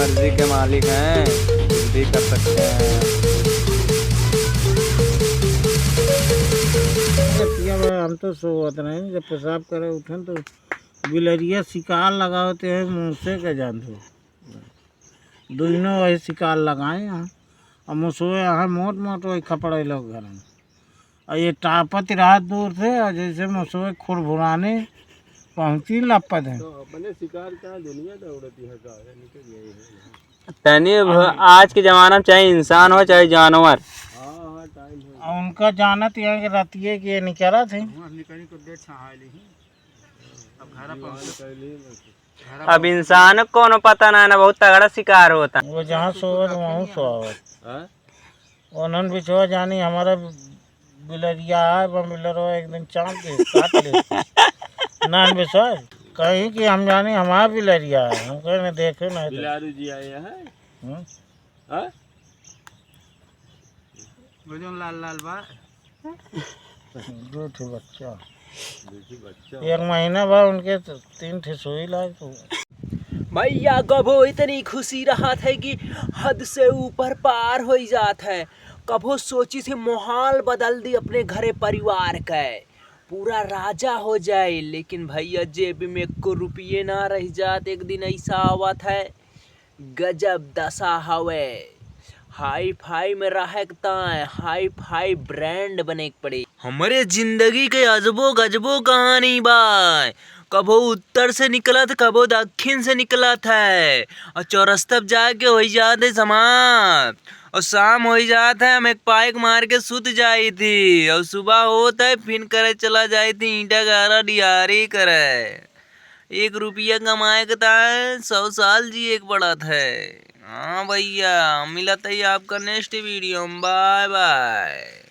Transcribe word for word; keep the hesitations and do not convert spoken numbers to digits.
बुद्धि के मालिक हैं, बुद्धि कर सकते हैं। पिया भाई, हम तो सोवत नहीं, जब पेशाब करे उठन तो बिलरिया शिकार लगावत है, मुँह से का जान दो। दोनों वही शिकार लगाए हैं। और मुसवे यहाँ मोट मोट वही खपड़े लोग घर में। और ये टापत रहा दूर से, और जैसे मुसवे खुरभुराने पहुँची लपत है। तो अपने शिकार का दुनिया दौड़ती है का? ये निकल गई है। तनी भ-, आज के जमाना में चाहे इंसान हो, चाहे जानवर। हाँ, हाँ, टाइम हो। और उनका जानत यहाँ के रतिये के निकलत है। वहाँ निकली तो डेढ़ छहाली है। अब घर पर अब इंसान को कोनो पता ना, ना बहुत तगड़ा शिकार होता। वो जहाँ सोवत, वहाँ सोवत। हाँ? उन्हन बिचवा जानी हमारा बिलरिया है, वो बिलरवा एक दिन चाँप के काट ले। नान बिचवा कहीं कि हम जानी हमारा बिलरिया है, हम कहे ना देखे ना तो। बिलारू जी आए हैं। हम्म? हाँ? वो जो लाल लाल बा। दो ठे बच्चा। दो ठे बच्चा। एक महीना बा उनके, तो तीन ठे सुई लाए तो। भैया, कभो इतनी खुशी रहत है कि हद से ऊपर पार होई जात है। कभो सोची से माहौल बदल दी अपने घरे परिवार के, पूरा राजा हो जाए, लेकिन भैया, जेब में एको रुपये ना रह जात। एक दिन ऐसा आवत है, गजब दशा हवे। हाई फाई में रहे के ताय हाई फाई ब्रांड बने के पड़ी। हमरे जिंदगी के अजबो गजबो कहानी बा। कभो उत्तर से निकलत, कभो दक्षिण से निकलत है, और चौरस्ता पे जाके होई जात है समाप्त। और शाम होई जात है, हम एक पाइक मार के सुत जाई थी, और सुबह होत है, फिर करे चला जाई थी ईंटा गारा डिहारी करे। एक रुपया कमाए के ताय सौ साल जिए के पड़त है। हाँ भैया, मिलत है आपका नेक्स्ट वीडियो में। Bye bye.